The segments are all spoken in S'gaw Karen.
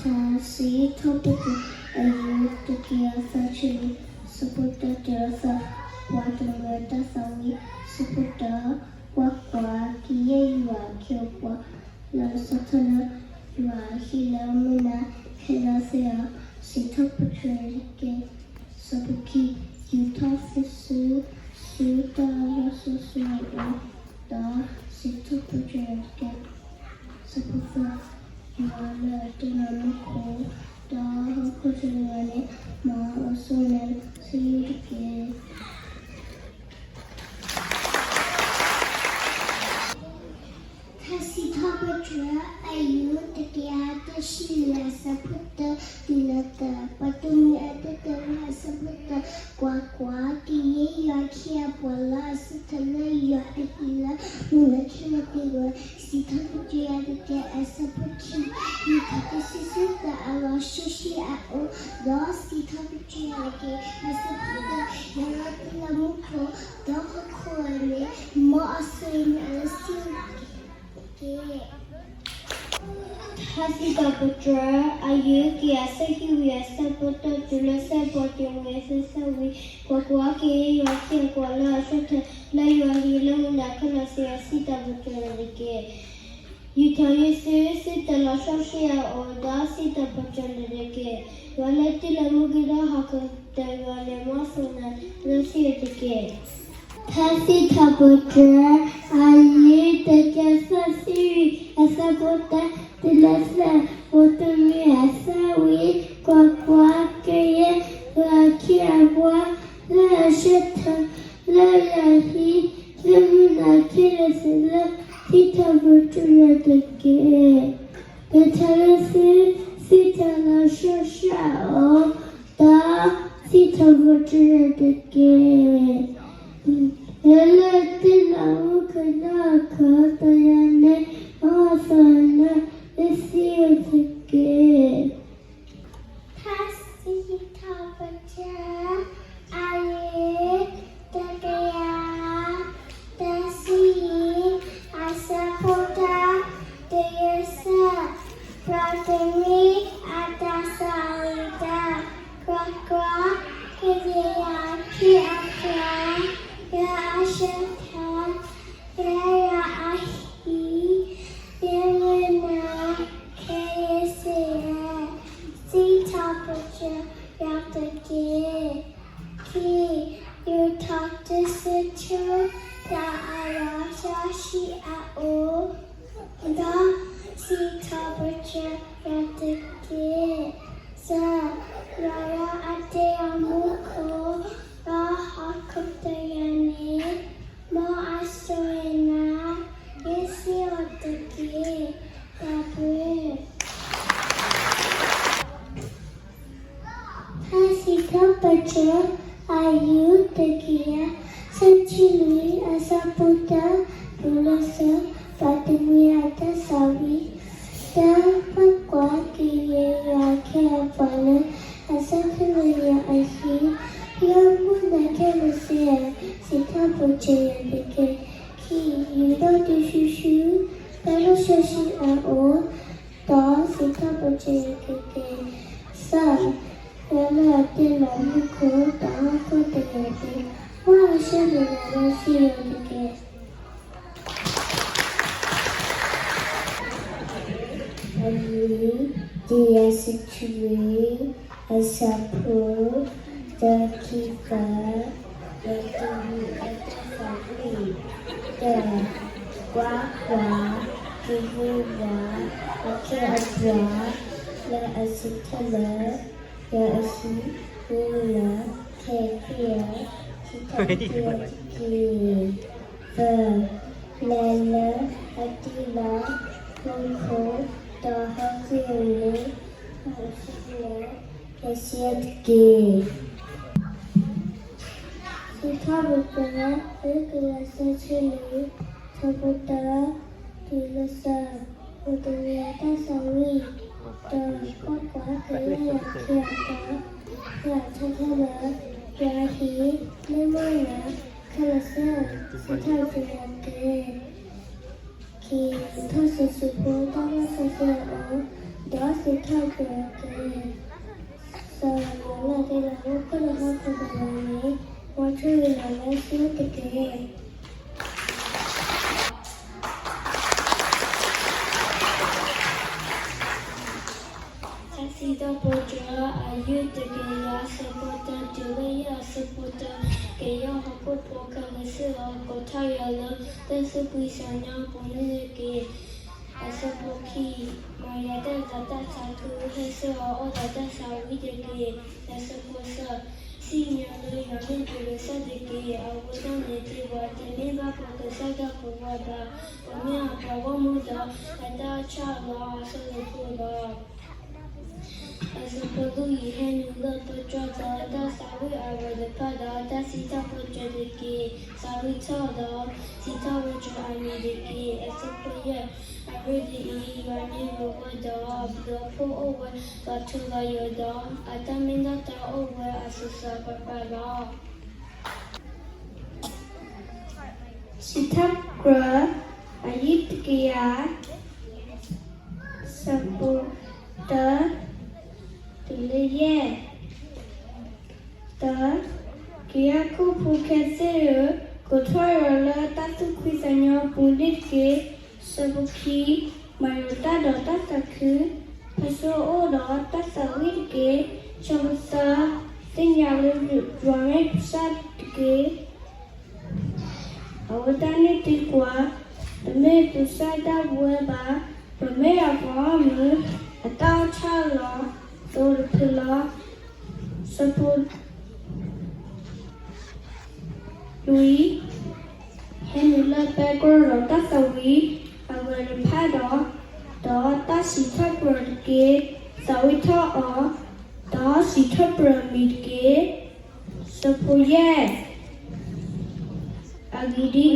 တၢ်စံးထီၣ်ပတြၢၤ အယုၢ်တကယၤသၢဆံလွံၢ်, ဆၢဖိတၢတုၤလၢသၢ, ပှၤတမုာ်တၢ်သးဝံၣ်, ဆၢဖိတၢ, ကွၢ်ကွၢ်, ကယဲၢ်ယွၤအခ့အပှၤ လၢအဆၢထၢၣ်လၢယွၤအဟံၣ်လၢမုၢ်နၤခဲလၢာ်သ့ၣ်ဧၢ, စံးထီၣ်ပတြၢၤတက့ၢ်. ဆၢဖိခံ, ယူာ်ထီၣ်သုစု ဆူတၢ်လီၢ်စီဆှံအအိၣ်, ဒီးစံးထီၣ်ပတြၢၤတက့ၢ်. ဆၢဖိသၢ, ယွၤလၢအတ့လီၤမူခိၣ်, ဒီးဟီၣ်ခိၣ်တကယၤန့ၣ် မ်အစိနၤဆူယအိၣ်တက့ၢ်. တၢ်စံးထီၣ်ပတြၢၤ အယုၢ်တကယၤတဆံလွံၢ် အဆၢဖိတၢတုၤလၢသၢ, ပှၤတမုာ်အတၢ်သးဝံၣ် အဆၢဖိတၢ, ကွၢ်ကွၢ်, ကယဲၢ်ယွၤအခ့အပှၤ လၢအဆၢထၢၣ်လၢယွၤအဟံၣ်လၢမုၢ်နၤခဲလၢာ်သ့ၣ်ဧၢ, စံးထီၣ်ပတြၢၤတက့ၢ်. အဆၢဖိခံ, ယူာ်ထီၣ်သုစုဆူတၢ်လီၢ်စီဆှံအအိၣ်, ဒီးစံးထီၣ်ပတြၢၤတက့ၢ်. အဆၢဖိသၢ, ယွၤလၢအတ့လီၤမူခိၣ်, ဒီးဟီၣ်ခိၣ်န့ၣ် မ်အစိနၤလၢဆူယအိၣ်တက့ၢ်. တၢ်စံးထီၣ်ပတြၢၤ အယုၢ်တကယၤသၢဆံလွံၢ် အဆၢဖိတၢတုၤလၢသၢ, ပှၤတမုာ်အတၢ်သးဝံၣ်, ကွၢ်ကွၢ်, ကယဲၢ်ယွၤအခ့အပှၤ လၢအဆၢထၢၣ်လၢယွၤအဟံၣ်လၢမုၢ်နၤခဲလၢာ်သ့ၣ်ဧၢ, စံးထီၣ်ပတြၢၤတက့ၢ်. ယူာ်ထီၣ်ယသုစုဆူတၢ်လီၢ်စီဆှံအအိၣ်, ဒီးစံးထီၣ်ပတြၢၤတက့ၢ်. ယွၤလၢအတ့လီၤမူခိၣ်, ဒီးဟီၣ်ခိၣ်တကယၤန့ၣ် မ်အစိနၤလၢဆူယအိၣ်တက့ၢ်. တၢ်စံးထီၣ်ပတြၢၤ အယုၢ်တကယၤသၢဆံလွံၢ် အဆၢဖိတၢတုၤလၢသၢ, ပှၤတမုာ်အတၢ်သးဝံၣ်, ကွၢ်ကွၢ်, ကယဲၢ်ယွၤအခ့အပှၤ လၢအဆၢထၢၣ်လၢယွၤအဟံၣ်လၢမုၢ်နၤခဲလၢာ်သ့ၣ်ဧၢ, စံးထီၣ်ပတြၢၤတက့ၢ်. ယူာ်ထီၣ်ယသု ဆူတၢ်လီၢ်စီဆှံအအိၣ်, ဒီးစံးထီၣ်ပတြၢၤတက့ၢ်. ယွၤလၢအတ့လီၤမူခိၣ်, ဒီးဟီၣ်ခိၣ်တကယၤန့ၣ် မ်အစိနၤလၢဆူယအိၣ်တက့ၢ်. တၢ်စံးထီၣ်ပတြၢၤ အယုၢ်တကယၤသၢဆံယဲၢ် အဆၢဖိတၢတုၤလၢသၢ, ပှၤတမုာ်အတၢ်သးဝံၣ်တၢ်, ကွၢ်ကွၢ်, ကယဲၢ်ယွၤအခ့အပှၤ လၢအဆၢထၢၣ် လၢယွၤအဟံၣ် လၢမုၢ်နၤခဲလၢာ်သ့ၣ်ဧၢ, စံးထီၣ်ပတြၢၤယွၤတက့ၢ်. ခံ, ယူာ်ထီၣ်သုစုဆူတၢ်လီၢ်စီဆှံအအိၣ်, ဒီးစံးထီၣ်ပတြၢၤယွၤတက့ၢ်. သၢ, ယွၤလၢအတ့လီၤမူခိၣ်, ဒီးဟီၣ်ခိၣ်တကယၤန့ၣ် မ်အစိနၤ လၢဆူယအိၣ်တက့ၢ်. တၢ်ဘျုး တၢ်စံးထီၣ်ပတြၢၤ အယုၢ်တကယၤသၢဆံလွံၢ် အဆၢဖိတၢတုၤလၢသၢ, ပှၤတမုာ်အတၢ်သးဝံၣ်, ဒီးကွၢ်ကွၢ်, ကယဲၢ်ယွၤအခ့အပှၤ လၢအဆၢထၢၣ်လၢယွၤအဟံၣ်လၢမုၢ်နၤခဲလၢာ်သ့ၣ်ဧၢ, စံးထီၣ်ပတြၢၤယွၤတက့ၢ်. ခံ, ယူာ်ထီၣ်သုစုဆူတၢ်လီၢ်စီဆှံအအိၣ်, ဒီးစံးထီၣ်ပတြၢၤယွၤတက့ၢ်. သၢ, ယွၤလၢအတ့လီၤမူခိၣ်, ဒီးဟီၣ်ခိၣ်တကယၤန့ၣ် မ်အစိနၤလၢဆူယအိၣ်တက့ၢ်. အယုၢ် တကယၤသၢဆံလွံၢ် အဆၢဖိ သၢ ခံ သၢ, ပှၤတမုာ်အတၢ်သးဝံၣ်, တၢ, ကွၢ်ကွၢ်, ကယဲၢ်ယွၤအခ့အပှၤ လၢအဆၢထၢၣ်လၢယွၤအဟံၣ်လၢမုၢ်နၤခဲလၢာ်သ့ၣ်ဧၢ, စံးထီၣ်ပတြၢၤယွၤတက့ၢ်. သၢ, ယွၤလၢအတ့လီၤမူခိၣ်, ဒီးဟီၣ်ခိၣ်န့ၣ် မ်အစိနၤလၢဆူယအိၣ်တက့ၢ်. စံးထီၣ်ပတြၢၤ အယုၢ်တကယၤသၢဆံလွံၢ် အဆၢဖိတၢတုၤလၢသၢ, ပှၤတမုာ်အတၢ်သးဝံၣ်, ဒီးကွၢ်ကွၢ်, ကယဲၢ်ယွၤအခ့အပှၤ လၢအဆၢထၢၣ်လၢယွၤအဟံၣ် လၢမုၢ်နၤခဲလၢာ်သ့ၣ်ဧၢ, စံးထီၣ်ပတြၢၤယွၤတက့ၢ်. ခံ, ယူာ်ထီၣ်သုစုဆူတၢ်လီၢ်စီဆှံအအိၣ်, ဒီးစံးထီၣ်ပတြၢၤတက့ၢ်. စီၤယိၤနါတဲဒီး အိၣ်ခိၣ်လၢဟီၣ်ခိၣ်တဂၤန့ၣ် မ်ဆူၣ်ဂ့ၤလီၤလၢဆူတက့ၢ်. တၢ်စံးထီၣ်ပတြၢၤ အယုၢ်တကယၤ အဆၢဖိတၢတုၤလၢယဲၢ်, အဆၢဖိတၢ, ကယဲၢ်ဟီၣ်ခိၣ်ဖိခဲလၢာ်စ့ၢ်ကီး ကိးထီၣ်ယွၤလၢတၢ်သူၣ်ဖှံသးညီအပူၤန့ၣ်တက့ၢ်. အဆၢဖိခံ, မၤယွၤတၢ်ဒီးတၢ်သးခု, ဟဲဆူအအိၣ်ဒီးတၢ်သးဝံၣ်တက့ၢ်. အဆၢဖိသၢ, သ့ၣ်ညါလၢယွၤမ့ၢ်ပကစၢ်တက့ၢ်. အဝဲဒၣ်န့ၣ်သ့ၣ်ပှၤ တမ့ၢ်ဘၣ်ပကစၢ်ဒၣ်ပဝဲဘၣ်, ပမ့ၢ်အပှၤဂီၢ်မုၢ်ဒီး အတၢ်အီၣ်ဆၣ်အလီၢ်အဆၢလၢပှဲၤလီၤ. အဆၢဖိလွံၢ်အံၤ ဟဲနုာ်လၢပတြၢၤဒီး တၢ်သးဝံၣ်အဂီၤတဖၣ်ဒီး တၢ်စံးထီၣ်ပတြၢၤတက့ၢ်. သးဝံၣ်ထီၣ်ဒီး စံးထီၣ်ပတြၢၤအမံၤတက့ၢ်. အဆၢဖိယဲၢ်, အဂ့ၢ်ဒ်အံၤ, ယွၤမ့ၢ်ပဂီၢ်ဒီး အဘျုးအဖှိၣ်အိၣ်ဝဲ လီၤထူလီၤယိာ်ဒီး အတၢ်မ့ၢ်တၢ်တီအိၣ်ဝဲအစိၤစိၤအဃၣ်ဃၣ်လီၤ. စံးထီၣ်ပတြၢၤ အယုၢ်တကယၤ ဆၢဖိတၢ တုၤလၢယဲၢ်, တၢ, ကယဲၢ်ဟီၣ်ခိၣ်ဖိခဲလၢာ်စ့ၢ်ကီး ကိးထီၣ်ယွၤလၢတၢ်သူၣ်ဖှံသးညီအပူၤန့ၣ်တက့ၢ်. ဆၢဖိခံ, မၤယွၤတၢ်ဒီးတၢ်သးခု, ဟဲဆူအအိၣ်ဒီးတၢ်သးဝံၣ်တက့ၢ်. ဆၢဖိသၢ, သ့ၣ်ညါလၢယွၤမ့ၢ်ပကစၢ်တက့ၢ်. အဝဲဒၣ်န့ၣ်သ့ၣ်ပှၤ တမ့ၢ်ပကစၢ်ဒၣ်ပဝဲဘၣ်, ပမ့ၢ်အပှၤဂီၢ်မုၢ် အတၢ်အီၣ်ဆၣ်အလီၢ် အစိၤတဖျၢၣ်လီၤ. ဆၢဖိလွံၢ်, ဟဲနုာ်လၢပတြၢၤဒီးတၢ်သးဝံၣ်အဂီၤတဖၣ်ဒီး, ဒီးတၢ်စံးထီၣ်ပတြၢၤတက့ၢ်. သးဝံၣ်ထီၣ်အီၤ, ဒီးစံးထီၣ်ပတြၢၤအမံၤတက့ၢ်. ဆၢဖိယဲၢ်, အဂ့ၢ်ဒ်အံၤ,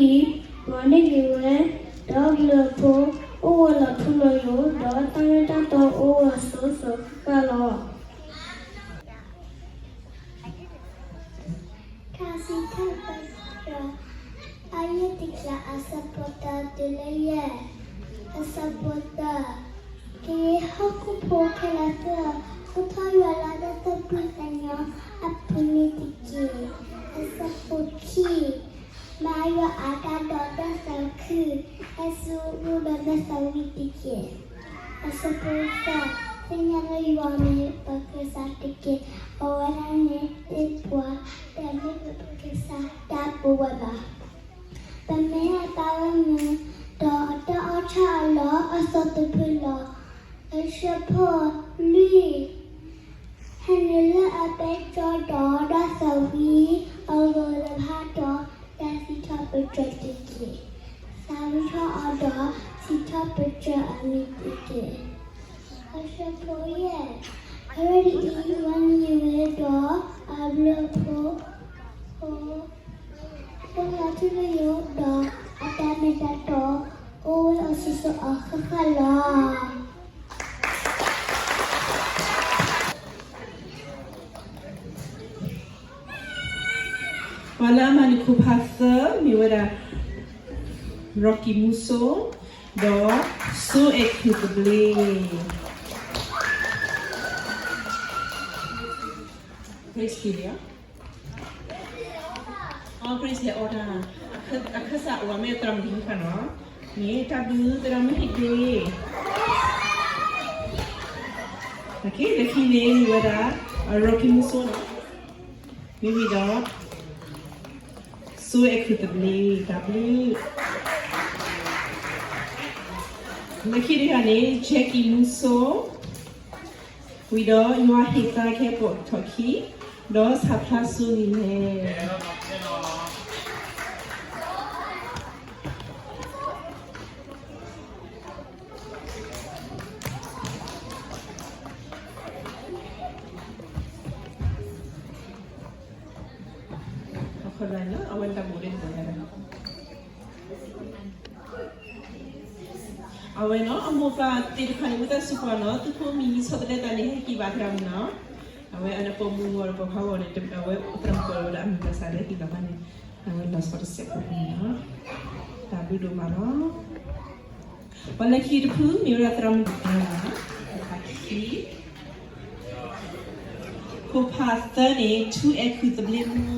ယွၤန့ၢ်ဂ့ၤဝဲ, ဒီးအဘျုးအဖှိၣ်အိၣ်ဝဲလီၤထူလီၤယိာ်, ဒီးတၢ်မ့ၢ်တၢ်တီအိၣ်ဝဲအစိၤစိၤအဃၣ်ဃၣ်လီၤ. တၢ်စံးထီၣ်ပတြၢၤ အယုၢ်တကယၤ အဆၢဖိတၢတုၤလၢယဲၢ်, အဆၢဖိတၢ, ကယဲၢ်ဟီၣ်ခိၣ်ဖိခဲလၢာ်စ့ၢ်ကီး ကိးထီၣ်ယွၤလၢတၢ်သူၣ်ဖှံသးညီအပူၤန့ၣ်တက့ၢ်. အဆၢဖိခံ, မၤယွၤအတၢ်ဒီးတၢ်သးခု, ဟဲဆူအအိၣ်ဒီးတၢ်သးဝံၣ်တက့ၢ်. အဆၢဖိသၢ, သ့ၣ်ညါလၢယွၤမ့ၢ်ပကစၢ်တက့ၢ်. အဝဲဒၣ်န့ၣ်သ့ၣ်ပှၤ တမ့ၢ်ပကစၢ်ဒၣ်ပဝဲဘၣ်, ပမ့ၢ်အပှၤဂီၢ်မုၢ် ဒီးအတၢ်အီၣ်ဆၣ်အလီၢ်အစိၤတဖျၢၣ်လီၤ. အဆၢဖိလွံၢ်, ဟဲနုာ်လၢအပတြၢၤဒီးတၢ်သးဝံၣ်အဂီၤတဖၣ်ဒီး တၢ်စံးထီၣ်ပတြၢၤတက့ၢ်. သးဝံၣ်ထီၣ်အီၤဒီး စံးထီၣ်ပတြၢၤအမံၤတက့ၢ်. အဆၢဖိယဲၢ်, အဂ့ၢ်ဒ်အံၤ, ယွၤန့ၢ်ဂ့ၤဝဲဒီးအဘျုးအဖှိၣ် အိၣ်လီၤထူလီၤယိာ်ဒီး အတၢ်မ့ၢ်တၢ်တီ အိၣ်ဝဲအစိၤစိၤအဃၣ်ဃၣ်လီၤ. ပှၤလၢအမၤနၢၤခိၣ်ဖးသၢ မ့ၢ်ဝဲဒၣ် Rocky မူစိ ဒီး စိအဲၣ်ခုၣ်သဘျ့. Praise Team လီၤ. အ Praise ဟဲအီၣ်တၢ်, အခၢၣ်စးအိၣ်မ့ၢ်သရၣ်မုၣ်ဟံၣ်ခါနီၤ, မ့ၢ်တၢ်ဘျုးသရၣ်မုၣ်ဟံၣ်ဒ့. လၢခံန့ၣ် မ့ၢ်ဝဲဒၣ် Rocky မူစိနီၤ, မ့ၢ်ဝံၤဒီး စိအဲၣ်ခုၣ်သဘျ့, တၢ်ဘျုး. လၢခံတခါန့ၣ် Jackie မူစိ ဝံၤဒီး ယွၤဟ့ၣ်သါကဟဲပိာ်ထီၣ်ခံ, ဒီးဆၣ်ဖျါစိလံၤလဲၣ်. အဝဲတၢ်ဘိးဒ့တဘိးဒဲး အဝဲနီၤ အမိၢ်ပၢ်သ့ၣ်တဖၣ်န့ၣ် ဝံသးစူၤကွၢ်နီၤ သုဖိမံၤမံၤဆီတလဲသးန့ၣ် ဟဲက့ၤဘၣ်သရၣ်မုၣ်နီၤ. အဝဲအပိာ်မုၣ်ဂီၤဒီးပိာ်ခွါဂီၤန့ၣ် အဝဲသရၣ်မုၣ်ကိးဝဲဒၣ်အမံၤပှၤစးလၢဟံၣ်လီၤဘၣ်န့ၣ် အဝဲလီၤဆီတစဲးဖိန့ၣ်နီၤ. တၢ်ဘျုးဒိၣ်မးလီၤ. ပှၤလၢခံတဖုမ့ၢ်ဝဲဒၣ်သရၣ်မုၣ်ဒိၣ်ကၠီနီၤ. ခိၣ်ဖးသၢန့ၣ် ထူအဲၣ်ခုၣ်သဘျ့မူ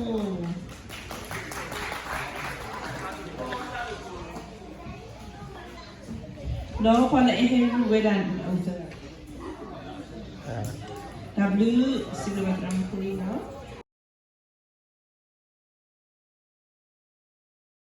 ဒီးပှၤလၢအဟဲရူၢ်ဝဲဒၣ်န့ၣ် တၢ်ဘျုး စံးဘျုးဘၣ်သရၣ်မုၣ်ဖိလံနီၤ.